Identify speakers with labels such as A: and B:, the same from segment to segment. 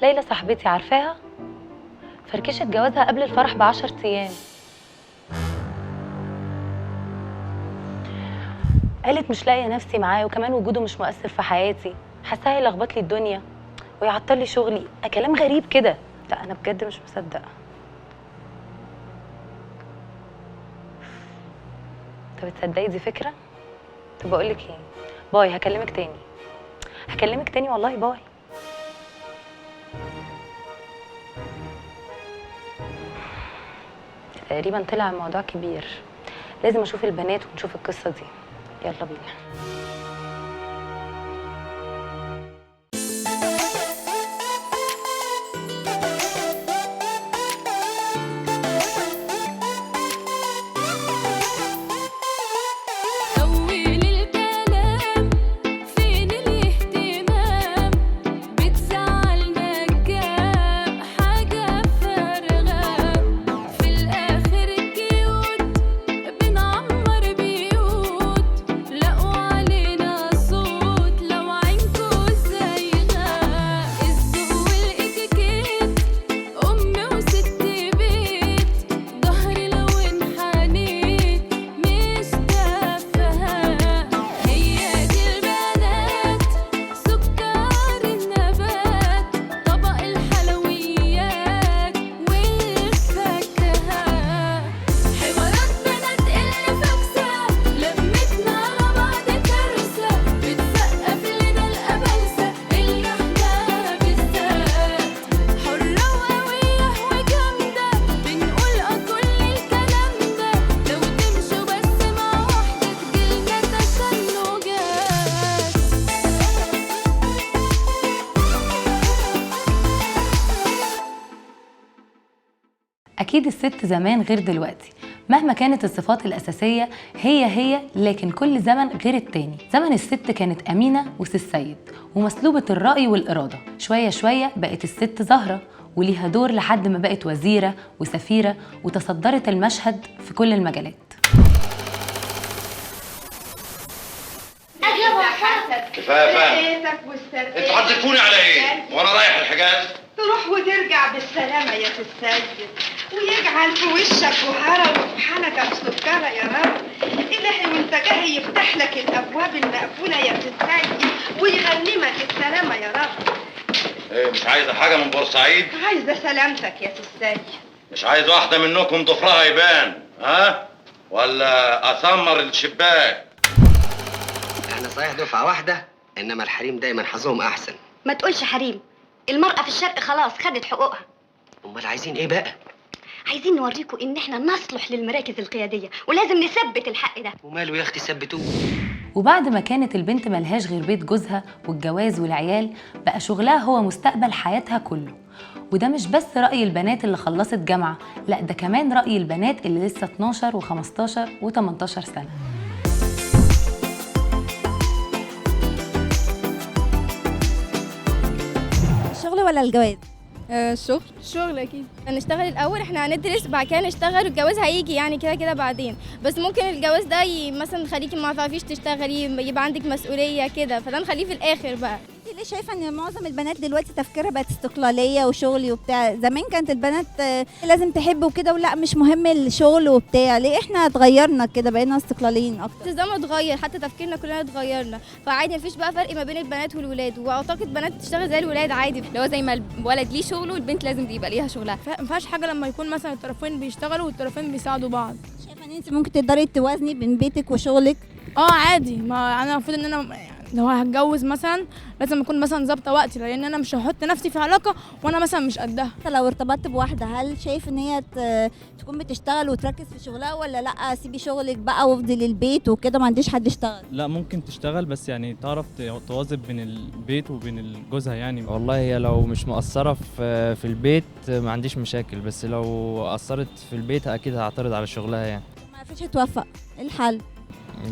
A: ليلى صاحبتي عارفاها؟ فركشت جوازها قبل الفرح ب10 ايام. قالت مش لاقيه نفسي معاه، وكمان وجوده مش مؤثر في حياتي، حاساه هيلخبط لي الدنيا ويعطل لي شغلي، كلام غريب كده. لا انا بجد مش مصدقه. طب تصدقي دي فكرة؟ طب اقول لك ايه، bye، هكلمك تاني، هكلمك تاني والله، bye. تقريبا طلع الموضوع كبير، لازم اشوف البنات ونشوف القصة دي. يلا بينا. أكيد الست زمان غير دلوقتي، مهما كانت الصفات الأساسية هي هي، لكن كل زمن غير التاني. زمن الست كانت أمينة وسي السيد ومسلوبة الرأي والإرادة، شوية شوية بقت الست زهرة وليها دور لحد ما بقت وزيرة وسفيرة وتصدرت المشهد في كل المجالات.
B: كفاية فاهم، انتوا هتزفوني على ايه؟ وانا رايح الحجاز؟
C: تروح وترجع بالسلامة يا سي السيد، ويجعل في وشك وهرة وفي حنكك سكرة يا رب. إلهي وانت جاي يفتح لك الأبواب المقفولة يا سي السيد، ويغنمك السلامة يا رب.
B: ايه، مش عايزة حاجة من بورسعيد؟
C: عايزة سلامتك يا سي السيد.
B: مش عايز واحدة منكم ضفرها يبان، ها؟ ولا أسمر الشباك؟
D: احنا صحيح دفعة واحدة، إنما الحريم دايما حظهم أحسن.
E: ما تقولش حريم، المرأة في الشرق خلاص خدت حقوقها.
D: أمال عايزين إيه بقى؟
E: عايزين نوريكم إن إحنا نصلح للمراكز القيادية، ولازم نثبت الحق ده.
D: وماله يا أختي ثبتوه.
A: وبعد ما كانت البنت ملهاش غير بيت جوزها والجواز والعيال، بقى شغلها هو مستقبل حياتها كله. وده مش بس رأي البنات اللي خلصت جامعة، لا ده كمان رأي البنات اللي لسه 12 و15 و18 سنة.
F: الشغل ولا الجواز؟
G: الشغل. الشغل اكيد. هنشتغل الاول، احنا هندرس بعد كده نشتغل، والجواز هيجي يعني كده كده بعدين. بس ممكن الجواز ده مثلا يخليكي ما تعرفيش تشتغلي، يبقى عندك مسؤولية كده، فده نخليه في الاخر بقى.
F: انت ليه شايفه ان معظم البنات دلوقتي تفكيرها بقت استقلالية وشغلي وبتاع؟ زمان كانت البنات لازم تحب وكده، ولا مش مهم الشغل وبتاع. ليه احنا اتغيرنا كده بقينا استقلاليين اكتر؟
G: الزمن اتغير، حتى تفكيرنا كلنا اتغيرنا، فعادي مفيش بقى فرق ما بين البنات والولاد، واعتقد بنات تشتغل زي الولاد عادي.
H: اللي هو زي ما الولد ليه شغله والبنت لازم يبقى ليها شغلها.
I: ما فيهاش حاجة لما يكون مثلا الطرفين بيشتغلوا والطرفين بيساعدوا بعض.
F: شايفه ان انت ممكن تقدري توازني بين بيتك وشغلك؟
I: عادي، ما انا المفروض ان انا لو هتجوز مثلا لازم اكون مثلا ظابطة وقتي، لان انا مش هحط نفسي في علاقة وانا مثلا مش قدها.
F: لو ارتبطت بواحدة، هل شايف ان هي تكون بتشتغل وتركز في شغلها، ولا لا سيبي شغلك بقى وافضلي البيت وكده ما عنديش حد يشتغل؟
J: لا ممكن تشتغل، بس يعني تعرف تواظب بين البيت وبين جوزها يعني.
K: والله هي لو مش مقصرة في البيت ما عنديش مشاكل، بس لو قصرت في البيت اكيد هعترض على شغلها يعني.
F: ما عرفتش توفق، ايه الحل؟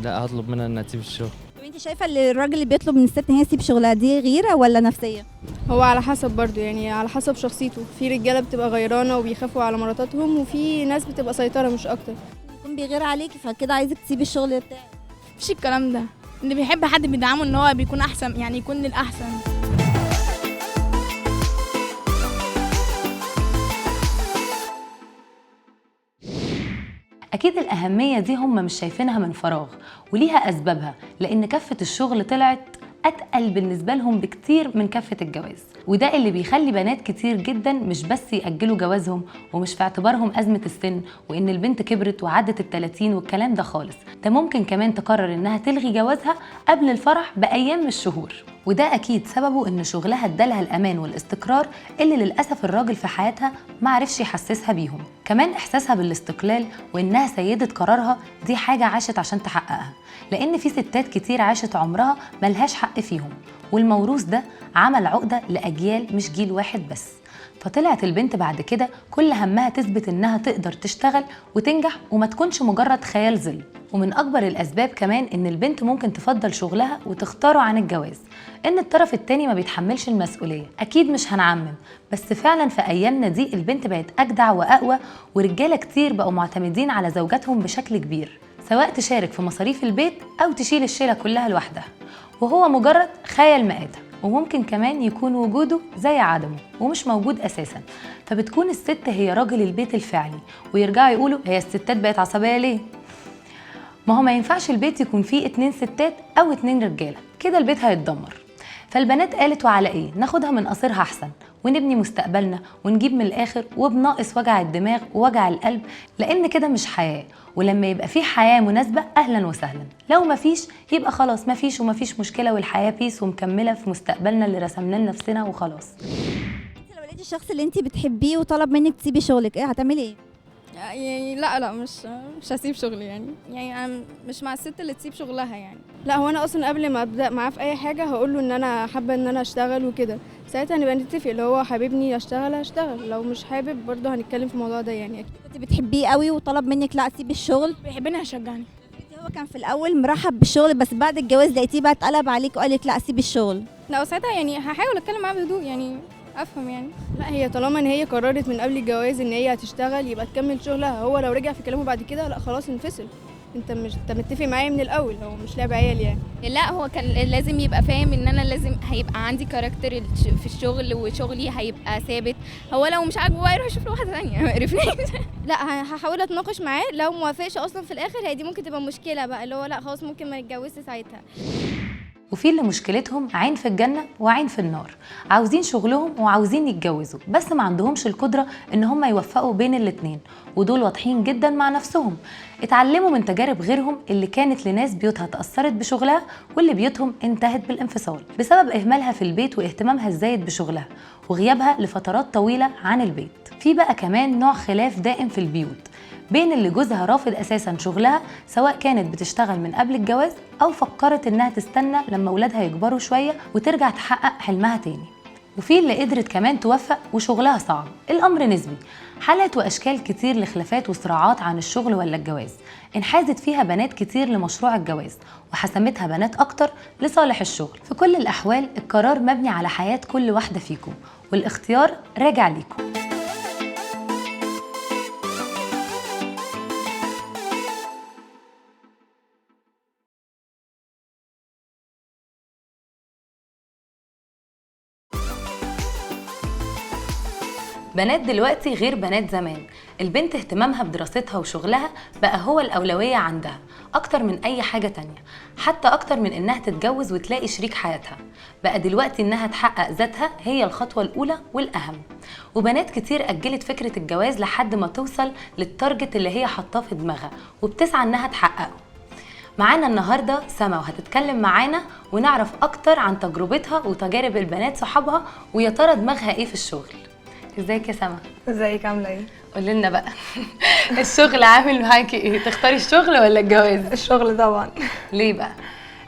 K: لا هطلب منها انها تسيب الشغل.
F: انت شايفه اللي الراجل اللي بيطلب من الست ان هي تسيب شغلها دي غيره ولا نفسية؟
G: هو على حسب برضو، يعني على حسب شخصيته. في رجاله بتبقى غيرانه وبيخافوا على مراتاتهم، وفي ناس بتبقى سيطرة مش اكتر.
F: يكون بيغير عليكي فكده عايزك تسيبي الشغل بتاعك.
I: مفيش الكلام ده، اللي بيحب حد بيدعمه ان هو بيكون احسن، يعني يكون للاحسن.
A: أكيد الأهمية دي هم مش شايفينها من فراغ وليها أسبابها، لأن كفة الشغل طلعت أتقل بالنسبة لهم بكتير من كفة الجواز، وده اللي بيخلي بنات كتير جدا مش بس يأجلوا جوازهم ومش في اعتبارهم أزمة السن وإن البنت كبرت وعدت 30 والكلام ده خالص، ده ممكن كمان تقرر إنها تلغي جوازها قبل الفرح بأيام مش شهور. وده أكيد سببه إن شغلها ادالها الأمان والاستقرار اللي للأسف الراجل في حياتها معرفش يحسسها بيهم. كمان إحساسها بالاستقلال وإنها سيدة قرارها دي حاجة عاشت عشان تحققها، لأن في ستات كتير عاشت عمرها ملهاش حق فيهم، والموروث ده عمل عقدة لأجيال مش جيل واحد بس. فطلعت البنت بعد كده كل همها تثبت إنها تقدر تشتغل وتنجح وما تكونش مجرد خيال ظل. ومن أكبر الأسباب كمان إن البنت ممكن تفضل شغلها وتختاره عن الجواز، إن الطرف التاني ما بيتحملش المسؤولية. أكيد مش هنعمم، بس فعلا في أيامنا دي البنت بقت أجدع وأقوى، ورجالة كتير بقوا معتمدين على زوجاتهم بشكل كبير، سواء تشارك في مصاريف البيت أو تشيل الشيلة كلها لوحدها، وهو مجرد خيال مآتة، وممكن كمان يكون وجوده زي عدمه ومش موجود أساسا. فبتكون الست هي راجل البيت الفعلي، ويرجعوا يقولوا هي الستات بقت عصبية ليه؟ ما هو ما ينفعش البيت يكون فيه 2 ستات أو 2 رجالة، كده البيت هيتدمر. فالبنات قالت وعلى إيه؟ ناخدها من قصيرها أحسن ونبني مستقبلنا ونجيب من الآخر وبناقص وجع الدماغ ووجع القلب، لأن كده مش حياة. ولما يبقى في حياة مناسبة أهلا وسهلا، لو مفيش يبقى خلاص مفيش ومفيش مشكلة، والحياة بيس ومكملة في مستقبلنا اللي رسمناه لنفسنا وخلاص.
F: انت لو لقيتي الشخص اللي انت بتحبيه وطلب منك تسيبي شغلك، ايه هتعملي ايه؟
G: يعني لا مش هسيب شغلي، يعني انا مش مع الست اللي تسيب شغلها يعني.
I: لا هو انا اصلا قبل ما ابدا معاه في اي حاجة هقول له ان انا حابة ان انا اشتغل وكده، ساعتها هنبقى نتفق، اللي هو حاببني اشتغل هشتغل، لو مش حابب برضه هنتكلم في الموضوع ده يعني.
F: كنت بتحبيه قوي وطلب منك لا سيبي الشغل؟
I: بيحبني هشجعني.
F: هو كان في الاول مرحب بالشغل، بس بعد الجواز لقيتيه بقى اتقلب عليك وقال لك لا سيبي الشغل.
G: لا ساعتها يعني هحاول اتكلم معاه بهدوء يعني افهم يعني.
I: لا هي طالما ان هي قررت من قبل الجواز ان هي هتشتغل يبقى تكمل شغلها، هو لو رجع في كلامه بعد كده لا خلاص انفصل، انت مش انت متفق معايا من الاول، هو مش لعب عيال يعني.
H: لا هو كان لازم يبقى فاهم ان انا لازم هيبقى عندي character في الشغل وشغلي هيبقى ثابت، هو لو مش عاجبه بقى يروح يشوف له واحدة ثانية ما يقرفنيش.
G: لا هحاول اتناقش معاه، لو ما وافقش اصلا في الاخر هي دي ممكن تبقى مشكلة بقى، اللي هو لا خلاص ممكن ما نتجوزش ساعتها.
A: وفي اللي مشكلتهم عين في الجنة وعين في النار، عاوزين شغلهم وعاوزين يتجوزوا بس ما عندهمش القدرة ان هم يوفقوا بين الاتنين، ودول واضحين جدا مع نفسهم، اتعلموا من تجارب غيرهم اللي كانت لناس بيوتها تأثرت بشغلها واللي بيوتهم انتهت بالانفصال بسبب اهمالها في البيت واهتمامها الزايد بشغلها وغيابها لفترات طويلة عن البيت. في بقى كمان نوع خلاف دائم في البيوت بين اللي جوزها رافض اساسا شغلها، سواء كانت بتشتغل من قبل الجواز او فكرت انها تستنى لما ولادها يكبروا شوية وترجع تحقق حلمها تاني، وفي اللي قدرت كمان توفق وشغلها صعب. الامر نسبي، حالات واشكال كتير لخلافات وصراعات عن الشغل ولا الجواز، انحازت فيها بنات كتير لمشروع الجواز وحسمتها بنات اكتر لصالح الشغل. في كل الاحوال القرار مبني على حياة كل واحدة فيكم والاختيار راجع ليكم. بنات دلوقتي غير بنات زمان، البنت اهتمامها بدراستها وشغلها بقى هو الأولوية عندها أكتر من أي حاجة تانية، حتى أكتر من إنها تتجوز وتلاقي شريك حياتها. بقى دلوقتي إنها تحقق ذاتها هي الخطوة الأولى والأهم. وبنات كتير أجلت فكرة الجواز لحد ما توصل للتارجت اللي هي حطاه في دماغها وبتسعى إنها تحققه. معانا النهاردة سما وهتتكلم معانا ونعرف أكتر عن تجربتها وتجارب البنات صحابها ويا ترى دماغها إيه في الشغل. ازيك يا سما؟
L: ازيك عامله ايه؟
A: قولي لنا بقى الشغل عامل معاكي ايه؟ تختاري الشغل ولا الجواز؟
L: الشغل طبعا.
A: ليه بقى؟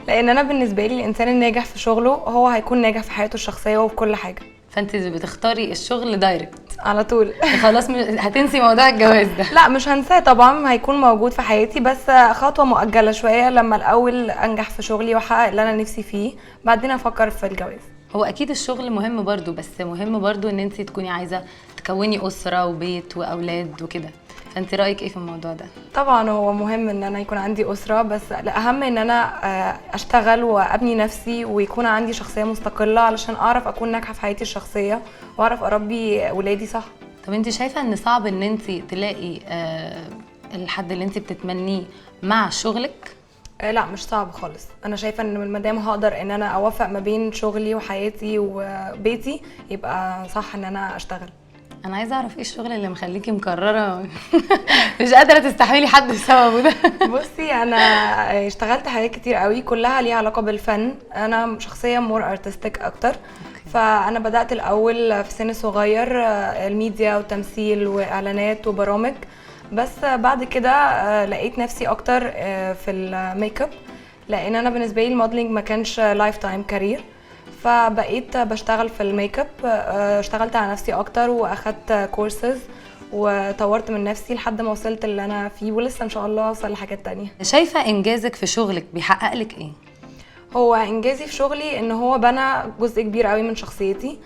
L: لان انا بالنسبة لي الانسان الناجح في شغله هو هيكون ناجح في حياته الشخصية وفي كل حاجة.
A: فانت بتختاري الشغل direct
L: على طول
A: خلاص هتنسي موضوع الجواز ده؟
L: لا مش هنساه طبعا، هيكون موجود في حياتي بس خطوة مؤجلة شوية، لما الاول انجح في شغلي واحقق اللي انا نفسي فيه بعدين افكر في الجواز.
A: هو اكيد الشغل مهم برضو، بس مهم برضو ان انت تكوني عايزه تكوني اسره وبيت واولاد وكده، فانت رايك ايه في الموضوع ده؟
L: طبعا هو مهم ان انا يكون عندي اسره، بس الاهم ان انا اشتغل وابني نفسي ويكون عندي شخصية مستقلة علشان اعرف اكون ناجحة في حياتي الشخصية واعرف اربي ولادي صح.
A: طب انت شايفه ان صعب ان انت تلاقي الحد اللي انت بتتمنيه مع شغلك؟
L: لا مش صعب خالص. انا شايفه ان ما دام هقدر ان انا اوفق ما بين شغلي وحياتي وبيتي يبقى صح ان انا اشتغل.
A: انا عايزه اعرف ايه الشغل اللي مخليكي مكررة مش قادرة تستحملي حد بسببه ده؟
L: بصي انا اشتغلت حاجات كتير قوي كلها ليها علاقة بالفن. انا شخصية more artistic اكتر. فانا بدات الاول في سن صغير الميديا والتمثيل واعلانات وبرامج، بس بعد كده لقيت نفسي اكتر في الميك اب، لان انا بالنسبة لي ال modeling ما كانش lifetime career، فبقيت بشتغل في الميك اب. اشتغلت على نفسي اكتر واخدت كورسز وطورت من نفسي لحد ما وصلت اللي انا فيه، ولسه ان شاء الله اوصل لحاجات تانية.
A: شايفه انجازك في شغلك بيحقق لك ايه؟
L: هو انجازي في شغلي ان هو بنى جزء كبير قوي من شخصيتي.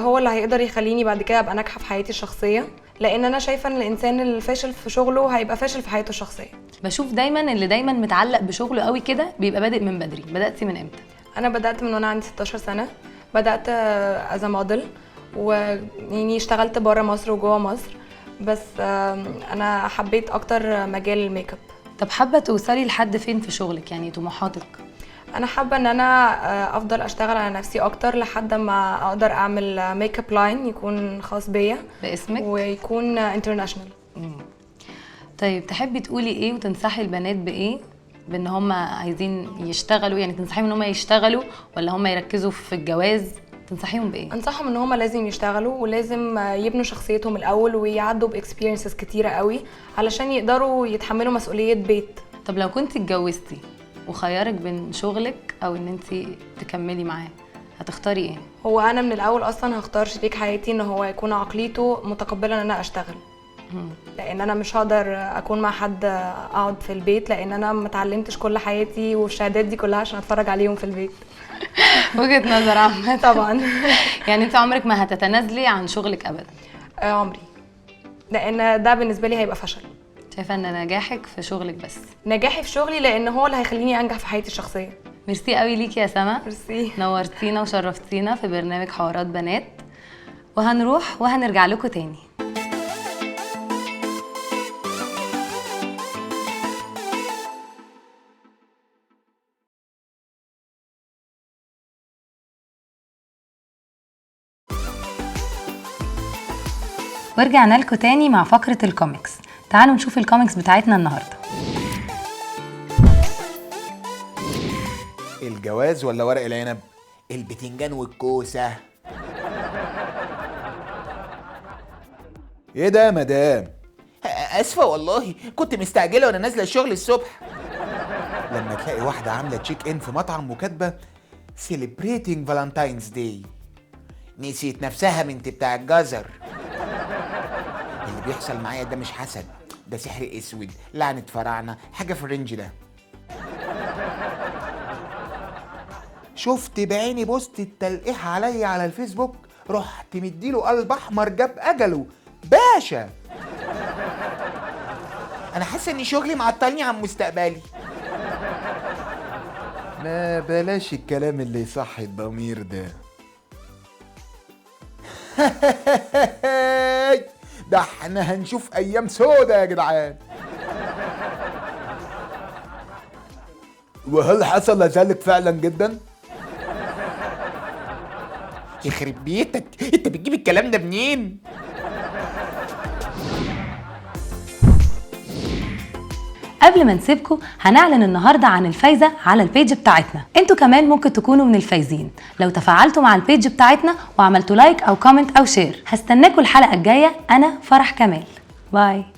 L: هو اللي هيقدر يخليني بعد كده ابقى ناجحة في حياتي الشخصية، لان انا شايفه ان الانسان الفاشل في شغله هيبقى فاشل في حياته الشخصية.
A: بشوف دايما اللي دايما متعلق بشغله قوي كده بيبقى بادئ من بدري. بداتي من امتى؟
L: انا بدات من وانا عندي 16 سنة، بدات as model، ويعني اشتغلت بره مصر وجوه مصر، بس انا حبيت اكتر مجال الميك اب.
A: طب حابة توصلي لحد فين في شغلك؟ يعني طموحاتك؟
L: انا حابة ان انا افضل اشتغل على نفسي اكتر لحد ما اقدر اعمل makeup line يكون خاص بيا
A: باسمك
L: ويكون international.
A: طيب تحبي تقولي ايه وتنصحي البنات بايه بان هم عايزين يشتغلوا؟ يعني تنصحيهم ان هم يشتغلوا ولا هم يركزوا في الجواز؟ تنصحيهم بايه؟
L: انصحهم ان هم لازم يشتغلوا ولازم يبنوا شخصيتهم الاول ويعدوا ب experiences كتيرة قوي علشان يقدروا يتحملوا مسؤولية بيت.
A: طب لو كنت اتجوزتي وخيارك بين شغلك او ان انت تكملي معاه، هتختاري ايه؟
L: هو انا من الاول اصلا هختار شريك حياتي ان هو يكون عقليته متقبله ان انا اشتغل، لان انا مش هقدر اكون مع حد اقعد في البيت، لان انا ما اتعلمتش كل حياتي والشهادات دي كلها عشان اتفرج عليهم في البيت.
A: وجهة نظر عامة
L: طبعا.
A: يعني انت عمرك ما هتتنازلي عن شغلك ابدا؟
L: عمري، لان ده بالنسبة لي هيبقى فشل.
A: شايفه ان نجاحك في شغلك بس؟
L: نجاحي في شغلي، لان هو اللي هيخليني انجح في حياتي الشخصية.
A: ميرسي قوي ليكي يا سما.
L: ميرسي،
A: نورتينا وشرفتينا في برنامج حوارات بنات، وهنروح وهنرجع لكم تاني. ورجعنا لكم تاني مع فقرة الكوميكس. تعالوا نشوف الكوميكس بتاعتنا النهارده.
M: الجواز ولا ورق العنب؟ البتنجان والكوسة. ايه ده يا مدام؟ اسفة والله، كنت مستعجلة وانا نازلة الشغل الصبح. لما تلاقي واحدة عاملة check in في مطعم وكاتبة celebrating Valentine's Day، نسيت نفسها بنت بتاع الجزر. اللي بيحصل معايا ده مش حسد، ده سحر اسود، لعنة فراعنة، حاجة في ال range ده. شفت بعيني post التلقيح عليا على الفيسبوك، رحت مديله قلب احمر جاب اجله باشا. انا حاسه ان شغلي معطلني عن مستقبلي. ما بلاش الكلام اللي يصحي الضمير ده. ده احنا هنشوف ايام سودة يا جدعان. وهل حصل ذلك فعلا جدا؟ يخرب بيتك، انت بتجيب الكلام ده منين؟
A: قبل ما نسيبكم هنعلن النهارده عن الفايزه على ال page بتاعتنا. انتوا كمان ممكن تكونوا من الفايزين لو تفاعلتوا مع ال page بتاعتنا وعملتوا like او comment او share. هستناكم الحلقة الجاية. انا فرح كمال، bye.